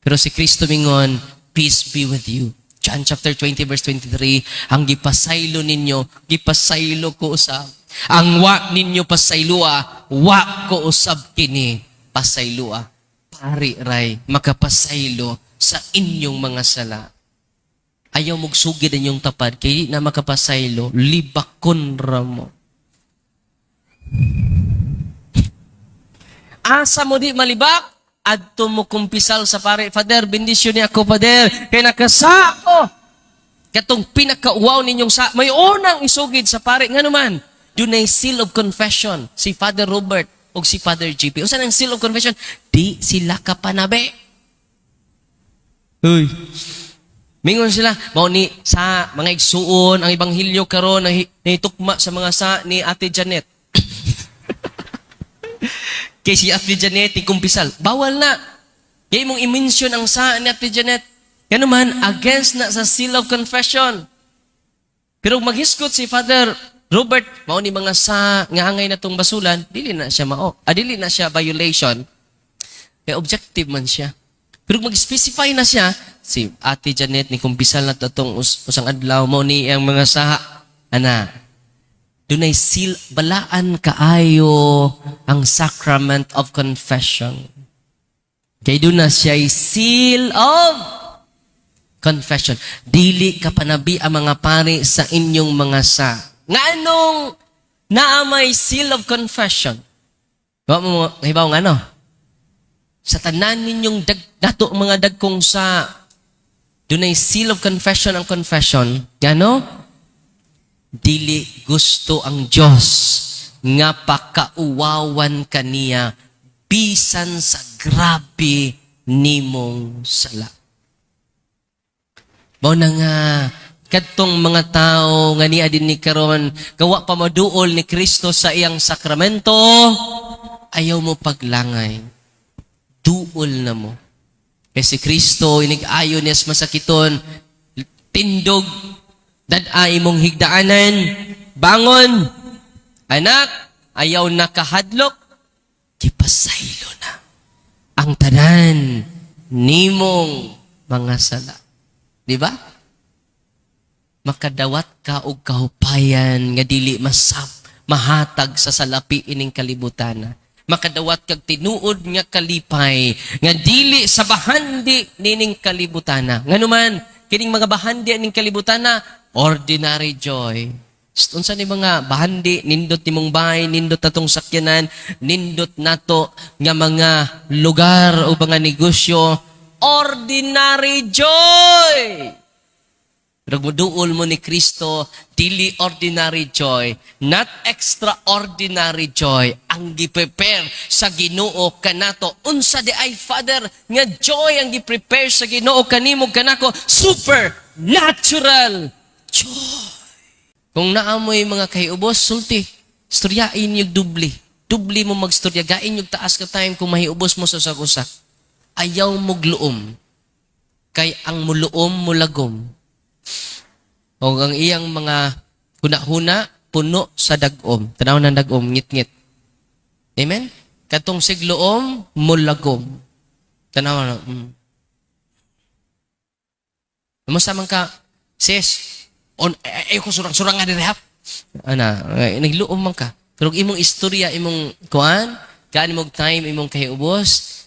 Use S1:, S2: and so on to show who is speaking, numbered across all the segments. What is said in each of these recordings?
S1: Pero si Kristo mingon, "Peace be with you." John chapter 20 verse 23, ang gipasaylo ninyo, gipasaylo ko usab. Ang wa ninyo pasaylua, wa ko usab kini pasaylua. Pari ray makapasaylo sa inyong mga sala. Ayaw mugsugid inyong tapad, kay di na makapasaylo, libakon ra mo. Asa mo di malibak? Adto mo kumpisal sa pare. "Father, bendisyon niya ako, Father. Kay nakasa ko." Katong pinakauwaw ninyong sa, may unang isugid sa pare. Nga naman, dunay seal of confession. Si Father Robert o si Father GP. Unsa nang seal of confession? Di sila kapanabi. Uy. Mingon sila, mao ni sa mga igsuon, ang ebanghelyo karon nahitukma sa mga sa ni Ate Janet. Kay si Ate Janet, kumpisal. Bawal na. Kay imong i-mention ang sa ni Ate Janet. Kaya naman, against na sa seal of confession. Pero maghisgot si Father Robert, mao ni mga sa nga angay na tong basulan, dili na siya mao. Ah, dili na siya violation. Kaya objective man siya. Pero mag-specify na siya, si Ate Janet ni kumpisal na to atong usang adlaw, mao ni ang mga saha. Ana, dunay seal, balaan kaayo ang sacrament of confession. Kay doon na siya seal of confession. Dili ka panabi ang mga pari sa inyong mga sa. Nga anong naa may seal of confession? Wa mo hibaw nga ano? Sa tanan ninyong dato mga dagkong sa dunay seal of confession ang confession. Ngano? Dili gusto ang Dios nga pakauwawan kaniya bisan sa grabe nimong sala. Mao na nga kadtong mga tao nga niya din ni karon gawa pa maduol ni Kristo sa iyang sakramento, ayaw mo paglangay. Duol na mo. Kay si Kristo, inig-ayo niya sa masakiton, tindog, dad-a imong higdaanan, bangon, anak, ayaw na kahadlok, gipasaylo na ang tanan nimong mga sala. Di ba? Makadawat ka og kahupayan nga dili masap mahatag sa salapi ining kalibutan. Makadawat kag tinuod nga kalipay nga dili sa bahandi nining kalibutana. Nganuman kining mga bahandi ning kalibutana, ordinary joy. Unsa ni mga bahandi? Nindot nimong bahay, nindot natong sakyanan, nindot nato nga mga lugar o mga negosyo, ordinary joy. Pero muduol mo ni Kristo, dili ordinary joy, not extraordinary joy, ang gi-prepare sa Ginoo kanato. Unsa di ay, Father, nga joy ang gi-prepare sa Ginoo kanimo kanako? Supernatural joy. Kung naamoy mga kahiubos, sulti, istoryain yung dubli. Dubli mo magstorya, gain yung taas ka time kung mahiubos mo sa usag-usa. Ayaw mo gluom. Kay ang muluom mulagom. O ang iyang mga huna-huna, puno sa dagom. Tanaw ng dagom, ngit-ngit. Amen? Katong sigloom, mulagom. Tanaw na. Kumusta man ka, sis? On, eh, ko surang-surang nga diri hap. Ana, eh, nagluom man ka. Pero imong istorya, imong kuan, gaan imong time, imong kahiubos,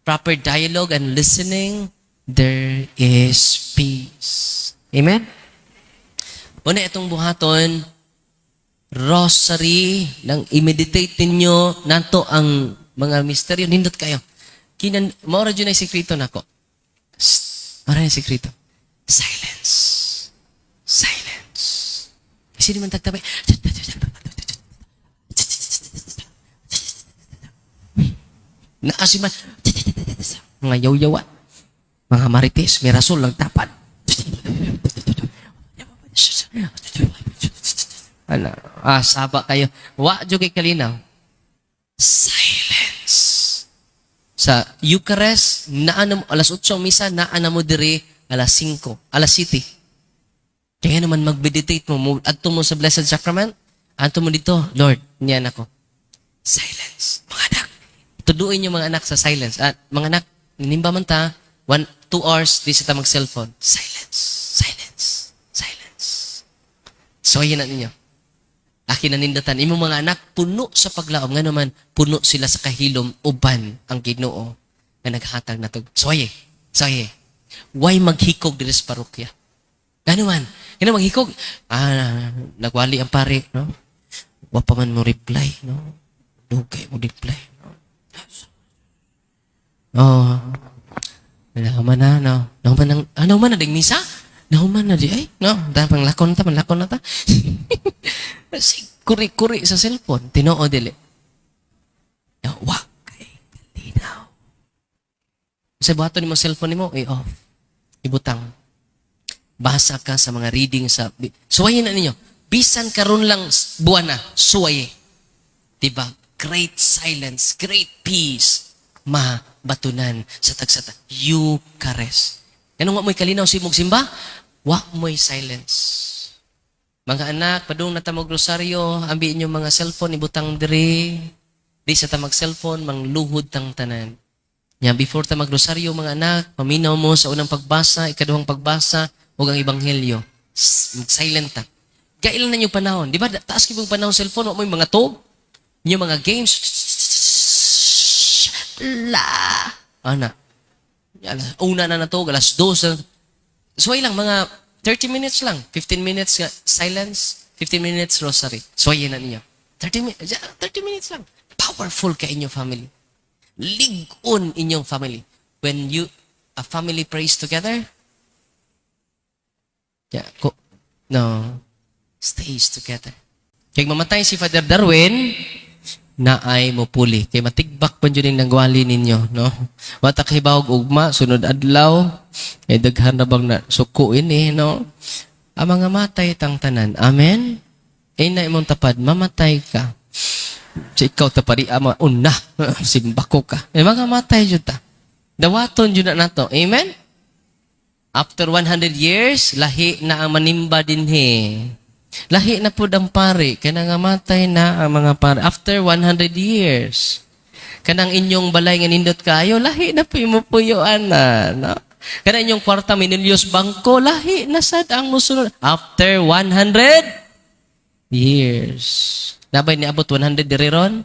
S1: proper dialogue and listening, there is peace. Amen? Una itong buhaton, rosary, nang i-meditate ninyo, nato ang mga misteryo, nindot kayo. Kinan, mao ra jud ay sekreto nako. Shh, mao ra yung sekreto. Silence. Silence. Kasi di man tagtabay. Naasiman. Mga yaw-yawa. Mga marites, may rasul lang tapad. Ano, ah, saba kayo. Wa jud kay kalinaw. Silence. Sa Eucharist, naa na mo, alas 8 ang misa, naa na mo diri alas 5, alas 7. Kaya naman mag-meditate mo, adto mo sa Blessed Sacrament, adto mo dito, "Lord, niyan ako." Silence. Mga anak, tuduin yung mga anak sa silence. At mga anak, nimba man ta, 1, 2 hours, di sa ta mag-cellphone. Silence, silence, silence. So, na ninyo. Aki na nindatan. Imong mga anak, puno sa paglaom. Nga naman, puno sila sa kahilom, uban ang Ginoo nga naghatag nato. Soye, soye. Why maghikog diri sa parokya? Nga naman, nga maghikog. Ah, nagwali ang pare, no? Wa pa man mo reply, no? Dugay mo reply, no? Oh, nahuman na, no? Nahuman na, ah, nahuman na ding misa? Nahuman na di, ay, no? Ta, panglakon ta, panglakon na ta. Si kuri-kuri sa cellphone, tinuod dili. No, wa kay kalinaw. Sa buhaton nimo cellphone nimo, i-off. Ibutang. Basa ka sa mga reading sa suwayin na ninyo. Bisan karon lang buwan na, suwaye. Diba? Great silence, great peace mabatunan sa tagsata. Eucharist. Ganun wa mo'y kalinaw sa imong simba? Wa mo'y silence. Mga anak, padung na ta rosaryo, ambi inyong mga cellphone, ibutang diri. Di sa ta mag-cellphone, mangluhod tang tanan. Nya, before ta magrosaryo, mga anak, paminaw mo sa unang pagbasa, ikaduhang pagbasa, ug ang ebanghelyo. Silent ta. Gailan na yung panahon. Di ba, taas kayong panahon cellphone, wa mo'y mga tog, yung mga games, la. Ana. Alas, una na to, alas 2 na. Suway lang, mga 30 minutes lang. 15 minutes nga silence, 15 minutes rosary. Suwayin na ninyo. 30 minutes, 30 minutes lang. Powerful ka inyong family. Lig-on inyong family. When you, a family prays together, yeah, ko, no, stays together. Kay mamatay si Father Darwin, na ay mupuli. Kay matigbak pa jud ning nagwali ninyo, no? Wa ta kahibawog ugma, sunod adlaw, kay daghan na bang na suko ini, no? Ang mga matay tang tanan. Amen? Eh na imong tapad, mamatay ka. Sa ikaw tapari ama, una, simbako ka. Eh, mga matay jud ta. Dawaton jud na nato. Amen? After 100 years, lahi na ang manimba dinhi. Lahi na pud ang pare, kanang nga matay na ang mga pare. After 100 years. Kanang inyong balay nga nindot kayo, lahi na po imo puyoan na. No? Kanang inyong kwarta minilyos bangko, lahi na sad ang musunod. After 100 years. Nabay niabot 100 diri ron?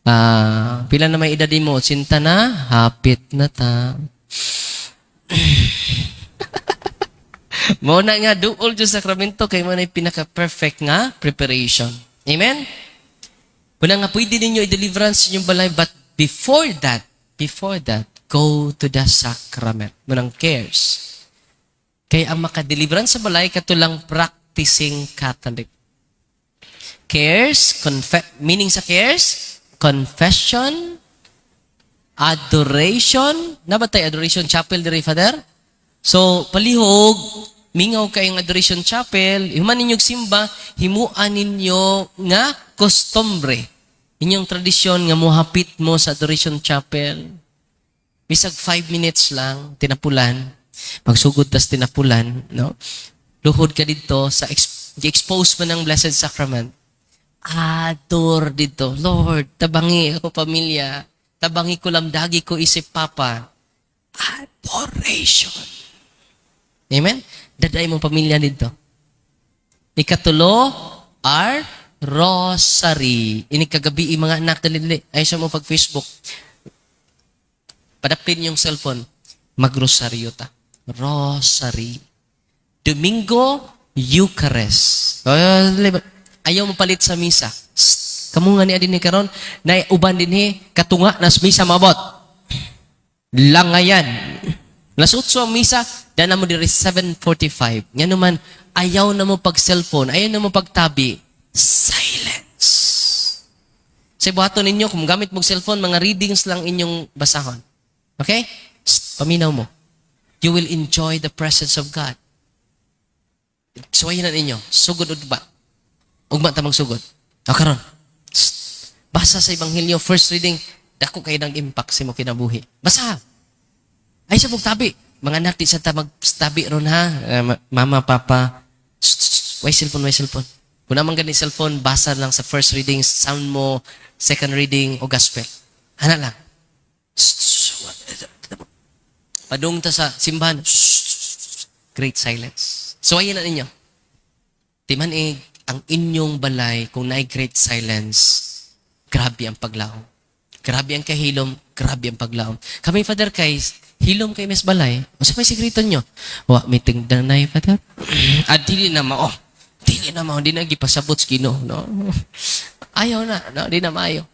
S1: Ah, pila na may edad mo? 80 na? Hapit na ta. Mao na nga duol jud sakramento kay mo na pinaka-perfect nga preparation. Amen? Kuna nga pwede ninyo i-deliverance inyong balay, but before that, go to the sacrament. Munang cares. Kay ang maka-deliverance sa balay kato lang practicing Catholic. Cares, meaning sa cares, confession, adoration. Naa ba tay adoration chapel diri, Father? So, palihog, mingaw kayong adoration chapel, human ninyong simba, himuan ninyo nga kostumbre. Inyong tradisyon nga muhapit mo sa adoration chapel. Bisag 5 minutes lang, tinapulan. Magsugod tas tinapulan, no? Luhod ka dito sa expose mo ng Blessed Sacrament. Adore dito. Lord, tabangi ako pamilya. Tabangi ko lamdagi ko isip papa. Adoration. Amen? Daday mong pamilya dito. Ikatulo, are rosary. Ini kagabi mga anak, dali dali. Ay siya mo pag Facebook. Padapin yung cellphone. Magrosaryo ta. Rosary. Domingo, Eucharist. Ayaw mo palit sa misa. Shh. Kamu nga ni adin ni karon, na uban din he, katunga nas misa mabot. Langayan. Alas 8 ang misa, dana mo diri 7:45. Nga naman, ayaw na mo pag cellphone, ayaw na mo pagtabi. Silence. Sa buhaton ninyo, kung gamit mo cellphone, mga readings lang inyong basahon. Okay? Shh, paminaw mo. You will enjoy the presence of God. Suwayin na ninyo. Sugod ugma. Ugma ta magsugod. O karon. Shh. Basa sa Ebanghelyo, first reading, dako kay ng impact sa imo kinabuhi. Basa. Ay sa tabi. Mga anak, di sa ta magtabi ron ha. Mama, papa. Shh, shh, shh. Why cellphone, why cellphone? Kung naman gani cellphone, basa lang sa first reading, sound mo, second reading, o gospel. Hana lang. Shh, shh. Padung ta sa simbahan. Shh, great silence. So ayan na ninyo. Timan-ig ang inyong balay kung naay great silence, grabe ang paglaom. Grabe ang kahilom, grabe ang paglaom. Kami, Father, kay hilom kay mes balay. Unsa may sikreto nyo? Wa mi tingdanay, Father. Ah, dili na mao. Dili na mao, di na gipasabot sa Ginoo, no? Ayaw na, no? Di na maayo.